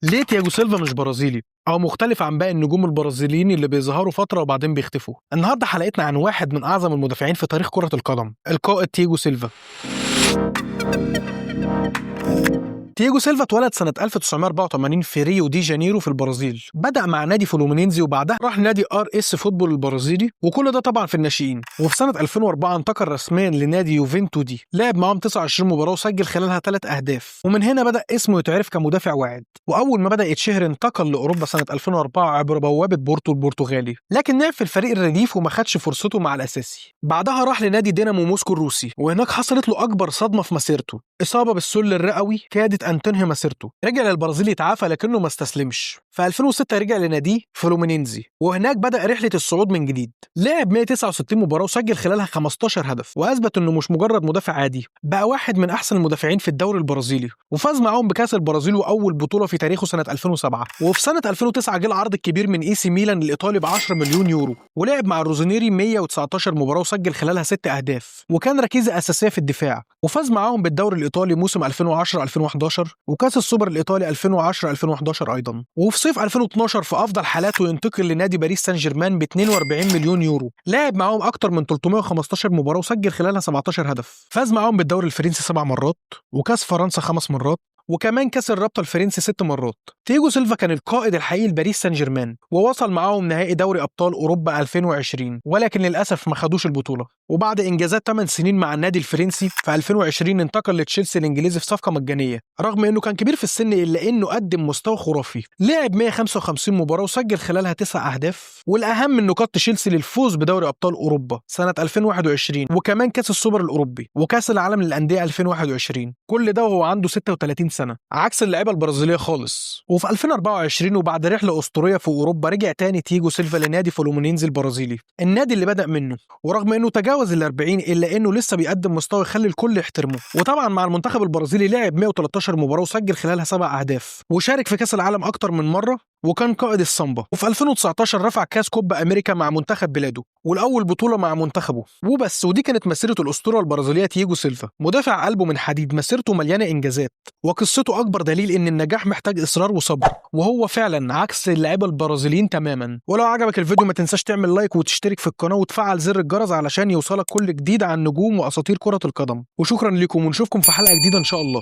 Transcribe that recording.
ليه تياجو سيلفا مش برازيلي او مختلف عن باقي النجوم البرازيليين اللي بيظهروا فترة وبعدين بيختفوا؟ النهارده حلقتنا عن واحد من اعظم المدافعين في تاريخ كره القدم، القائد تياجو سيلفا. تياجو سيلفا اتولد سنة 1984 في ريو دي جانيرو في البرازيل. بدأ مع نادي فلومينينزي وبعدها راح نادي ار اس فوتبول البرازيلي، وكل ده طبعا في الناشئين. وفي سنة 2004 انتقل رسميا لنادي يوفنتو دي، لعب معاهم 29 مباراة وسجل خلالها 3 أهداف، ومن هنا بدأ اسمه يتعرف كمدافع واعد. وأول ما بدأ يتشهر انتقل لأوروبا سنة 2004 عبر بوابة بورتو البرتغالي، لكن لعب في الفريق الرديف وما خدش فرصته مع الأساسي. بعدها راح لنادي دينامو موسكو الروسي، وهناك حصلت له أكبر صدمة في مسيرته، إصابة بالسل الرئوي كادت أن تنهي مسيرته. رجع للبرازيل يتعافى لكنه ما استسلمش. في 2006 رجع لناديه فلومينينزي، وهناك بدأ رحلة الصعود من جديد. لعب 169 مباراة وسجل خلالها 15 هدف، وأثبت إنه مش مجرد مدافع عادي، بقى واحد من أحسن المدافعين في الدوري البرازيلي، وفاز معاهم بكأس البرازيل وأول بطولة في تاريخه سنة 2007. وفي سنة 2009 جه العرض الكبير من اي سي ميلان الإيطالي ب 10 مليون يورو، ولعب مع الروزونيري 119 مباراة وسجل خلالها 6 أهداف، وكان ركيزة أساسية في الدفاع، وفاز معاهم بالدوري الإيطالي موسم 2010 2011 وكاس السوبر الإيطالي 2010 2011 أيضا. وفي صيف 2012 في أفضل حالاته ينتقل لنادي باريس سان جيرمان ب 42 مليون يورو، لعب معاهم أكتر من 315 مباراة وسجل خلالها 17 هدف. فاز معاهم بالدوري الفرنسي 7 مرات، وكاس فرنسا 5 مرات، وكمان كاس الرابطة الفرنسي 6 مرات. تياجو سيلفا كان القائد الحقيقي لباريس سان جيرمان، ووصل معاهم نهائي دوري ابطال اوروبا 2020، ولكن للاسف ما خدوش البطولة. وبعد انجازات 8 سنين مع النادي الفرنسي، في 2020 انتقل لتشيلسي الانجليزي في صفقة مجانية. رغم انه كان كبير في السن الا انه قدم مستوى خرافي، لعب 155 مباراة وسجل خلالها 9 اهداف. والاهم انه قاد تشيلسي للفوز بدوري ابطال اوروبا سنة 2021، وكمان كاس السوبر الاوروبي وكاس العالم للاندية 2021. كل ده وهو عنده 36 سنة، عكس اللعيبة البرازيليه خالص. وفي 2024 وبعد رحله اسطورية في اوروبا، رجع تاني تياجو سيلفا لنادي فلومينينزي البرازيلي، النادي اللي بدأ منه. ورغم انه تجاوز ال 40 الا انه لسه بيقدم مستوى يخلي الكل يحترمه. وطبعا مع المنتخب البرازيلي لعب 113 مباراة وسجل خلالها 7 اهداف، وشارك في كاس العالم اكتر من مرة، وكان قائد السامبا. وفي 2019 رفع كاس كوبا امريكا مع منتخب بلاده، والاول بطوله مع منتخبه. وبس، ودي كانت مسيره الاسطورة البرازيليه تياجو سيلفا، مدافع قلبه من حديد، مسيرته مليانة انجازات، وقصته اكبر دليل ان النجاح محتاج اصرار وصبر، وهو فعلا عكس اللعيبة البرازيليين تماما. ولو عجبك الفيديو ما تنساش تعمل لايك وتشترك في القناة وتفعل زر الجرس علشان يوصلك كل جديد عن نجوم واساطير كره القدم. وشكرا لكم، ونشوفكم في حلقة جديدة ان شاء الله.